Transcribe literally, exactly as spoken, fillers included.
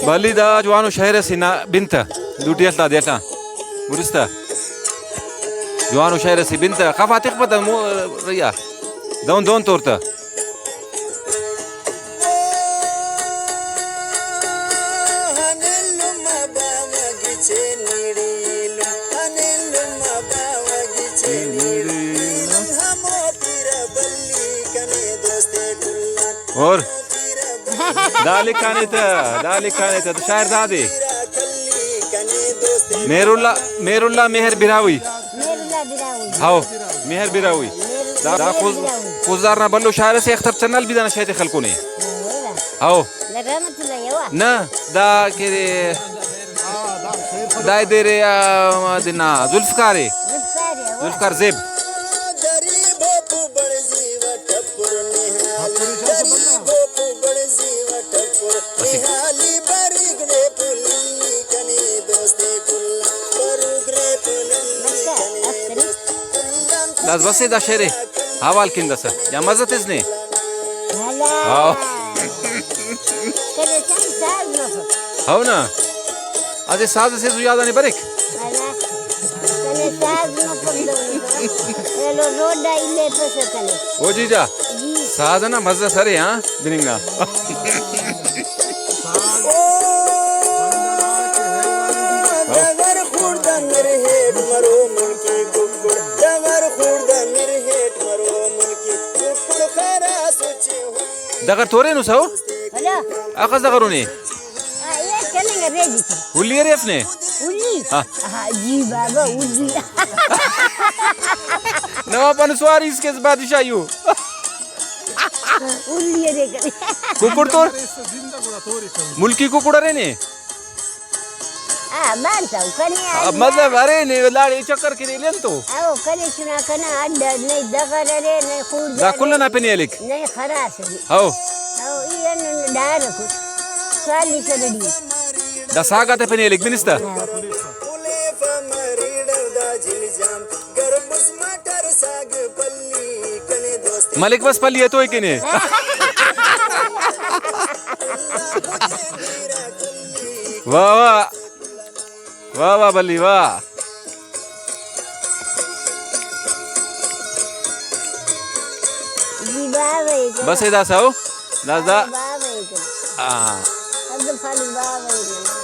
بلی دا جوانو شاعر اسے نا بنت دوٹی التا دے اٹا برستا۔ جوانو شاعر اسے بنت خفا تخ پتہ مو-، ریا۔ دہن دہن تورتہ۔ اور دا لکھانے تہ، دا لکھانے تہ، تو شاعر دادے۔ مہر اللہ، مہر اللہ مہر براہوئی۔ مہر اللہ براہوئی۔ ہاؤ، مہر براہوئی۔ مہر دا، دا اللہ خض-، براہوئی۔ خضدار نا بھلو شاعر اسے، اختر چنال بھی دانا شاعری خلکونے۔ ہاؤ۔ ہاؤ۔ دا رحمت اللہ یوا۔ نہ، دا کہ دائے دیر ءِ، آ، دنا ذوالفقار ءِ۔ ذوالفقار ءِ، واہ۔ ذوالفقار زیب۔ اسہ۔ داس بس ءِ دا شعر ءِ حوال کن داسہ یا مزہ تس نے۔ ہاؤ۔ کنے چنگ ساز مفک۔ ہاؤ نا۔ اسہ ساز اسے تو یاد آنے بریک۔ ہاؤ نا۔ کنے ساز مفک دو۔ ایلو روڈ آ الیپسہ کنے۔ او جی جا۔ جی۔ ساز نا مزہ سرے ہاں بننگ نا۔ ڈغار خوڑدہ مر ہیٹ مرو ملکی ککڑ، ڈغار خوڑدہ مر ہیٹ مرو ملکی ککڑ خراس چے ہوئی۔ ڈغار تورینو سو؟ ہلو۔ اخس ڈغار انے؟ آ، اے کننگ ریڈی تھے۔ ہلی ارے اف نے؟ ہلی؟ ہاں۔ ہاں، جی بابا، ہلی۔ نواب پانو سواری اس کے بادشاہی ہو۔ ہلی ارے کنے۔ ککڑ تور؟ ملکی ککڑ ارے نے؟ آ، بانتو کنے آ، آ، مطلب، ارے نے، لاڑے چکر کرے لین تو۔ او، کنے چنا کنا اڈ، نئے دغر ارے، نئے خوڑدہ دا ارے، کل ئنا پن ایلک۔ نئے خراس ارے۔ ہو۔ او، ای انو ڈار کت۔ سوالی سرڑی۔ دا ساگا تے پن ایلک بنستہ۔ ہاں۔ ملک بس پلی ءِ توئے کنے۔ واہ واہ۔ واہ واہ بلی واہ۔ جی واہ واہ۔ بس اے داسہ او۔ داسہ دا۔ واہ واہ۔ ہاں۔ عبدالخالق واہ واہ۔